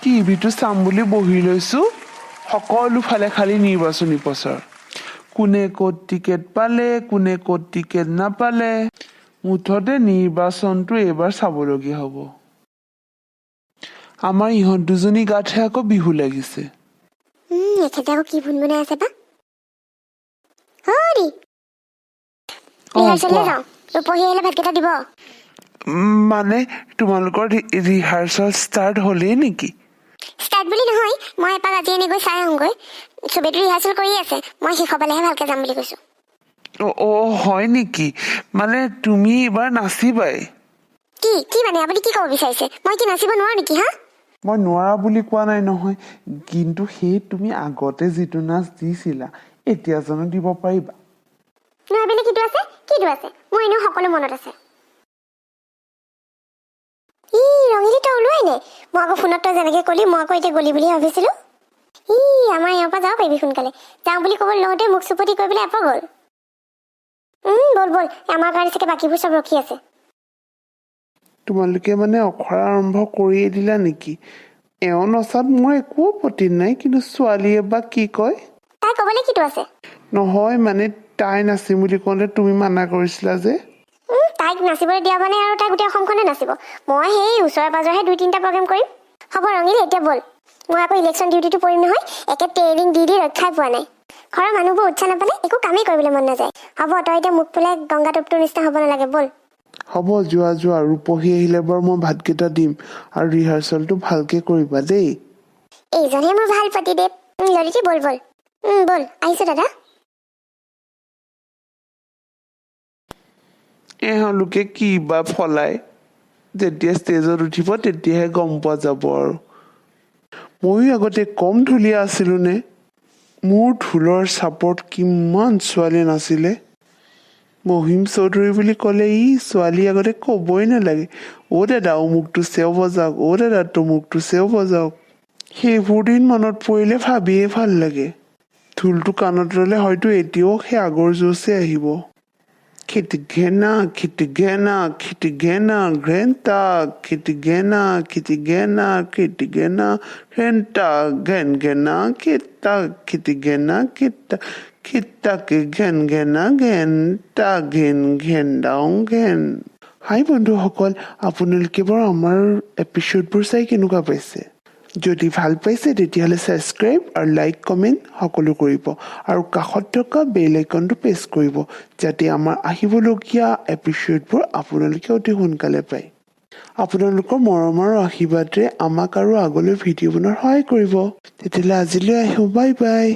টিভিটো চাম বুলি বহি লৈছো, সকলো ফালে খালি নিৰ্বাচনী প্ৰচাৰ। কোনে ক'ত টিকেট পালে, কোনে ক'ত টিকেট নাপালে, মুঠতে নিৰ্বাচনটো এইবাৰ চাবলগীয়া হ'ব। আমাৰ ইহঁত দুজনী গাতহে আকৌ বিহু লাগিছে। এখেতে আকৌ কি ভুল বনাই আছে বা হৰি। অ, ৰিহাৰ্চেললৈ কোৱা। যাওঁ, ৰূপহী আহিলে ভাতকেইটা দিব। মানে তোমালোকৰ ৰিহাৰ্চল ষ্টাৰ্ট হ'লেই নেকি? ষ্টাৰ্ট বুলি নহয়, মই এপাক আজি এনেই গৈ চাই আহোঁগৈ। চবেইতো ৰিহাৰ্চেল কৰিয়ে আছে, মই শেষৰ পালেহে ভালকৈ যাম বুলি কৈছোঁ। অ' হয় নেকি? মানে তুমি এইবাৰ নাচিবাই? কি কি মানে আপুনি কি ক'ব বিচাৰিছে? মই কি নাচিব নোৱাৰো নেকি, হা? মই নোৱাৰা বুলি কোৱা নাই নহয়, কিন্তু সেই তুমি আগতে যিটো নাচ দিছিলা, এতিয়া জানো দিব পাৰিবা? নোৱাৰিলে কিটো আছে, কিটো আছে, মোৰ এনেও সকলো মনত আছে। ই ৰঙিলী, তই ওলোৱাই নাই? মই আকৌ ফোনত তই যেনেকৈ ক'লি, মই আকৌ এতিয়া গ'লি বুলি ভাবিছিলোঁ। ই আমাৰ ইয়াৰ পৰা যাব পাৰিবি সোনকালে। যাওঁ বুলি ক'বলৈ লওঁতে মোক চুপতি কৰি পেলাই এপৰ গ'ল। ব'ল ব'ল, আমাৰ কাৰণে চাগে বাকীবোৰ চব ৰখি আছে। তোমালোকে মানে অখৰা আৰম্ভ কৰিয়ে দিলা নেকি? এওঁ নচাত মোৰ একো আপত্তি নাই, কিন্তু ছোৱালীয়ে বা কি কয়? তাই ক'বলৈ কিটো আছে? নহয়, মানে তাই নাচিম বুলি কওঁতে তুমি মানা কৰিছিলা যে। তাইক নাচিবলৈ দিয়া মানে আৰু তাই গোটেই অসমখনে নাচিব। মই সেই ওচৰে পাঁজৰেহে দুই তিনিটা প্ৰগ্ৰেম কৰিম। হ'ব ৰঙিলী, এতিয়া ব'ল। মই আকৌ ইলেকশ্যন ডিউটিটো পৰিম নহয়, একে ট্ৰেইনিং দি দি ৰক্ষাই পোৱা নাই। ঘৰৰ মানুহবোৰ উৎসাহ নাপালে একো কামেই কৰিবলৈ মন নাযায়। হ'ব, তই এতিয়া মুখ ফুলাই গংগা টোপটোৰ নিচিনা হ'ব নালাগে, ব'ল। হ'ব, যোৱা যোৱা। ৰূপহী আহিলে বাৰু মই ভাতকেইটা দিম, আৰু ৰিহাৰ্চেলটো ভালকে কৰিবা দেই। এইজনহে মোৰ ভাল পতিদেৱ। ললিতি, ব'ল ব'ল। ব'ল, আহিছোঁ দাদা। এওঁলোকে কি বা ফলাই, যেতিয়া ষ্টেজত উঠিব তেতিয়াহে গম পোৱা যাব। আৰু ময়ো আগতে কম ঢুলীয়া আছিলো নে? মোৰ ঢোলৰ চাপৰত কিমান ছোৱালী নাছিলে! মহিম চৌধুৰী বুলি ক'লে ই ছোৱালী আগতে ক'বই নালাগে, অ' দাদা, অমুকটো চেও বজাওক, অ' দাদা, তমুকটো চেও বজাওক। সেইবোৰ দিন মনত পৰিলে ভাবিয়ে ভাল লাগে। ঢোলটো কাণত ল'লে হয়তো এতিয়াও সেই আগৰ জোচে আহিব। খিট ঘেনা খিট ঘেনা খিট ঘেনা ঘেন্তা, খিট ঘেনা খিট ঘেনা খিট ঘেনা ঘেন্তা, ঘেন ঘেনা খিতা, খিট ঘেনা খিতা খিতাক, ঘেন ঘেনা ঘেন্তা, ঘেন ঘেন দাও ঘেন। হাই বন্ধুসকল, আপোনালোকে বাৰু আমাৰ এপিছ'ডবোৰ চাই কেনেকুৱা পাইছে? যদি ভাল পাইছে, তেতিয়াহ'লে ছাবস্ক্ৰাইব আৰু লাইক, কমেণ্ট সকলো কৰিব আৰু কাষত থকা বেল আইকনটো প্ৰেছ কৰিব, যাতে আমাৰ আহিবলগীয়া এপিছ'ডবোৰ আপোনালোকে অতি সোনকালে পায়। আপোনালোকৰ মৰম আৰু আশীৰ্বাদেৰে আমাক আৰু আগলৈ ভিডিঅ' বনোৱাত সহায় কৰিব। তেতিয়াহ'লে আজিলৈ আহোঁ, বাই বাই।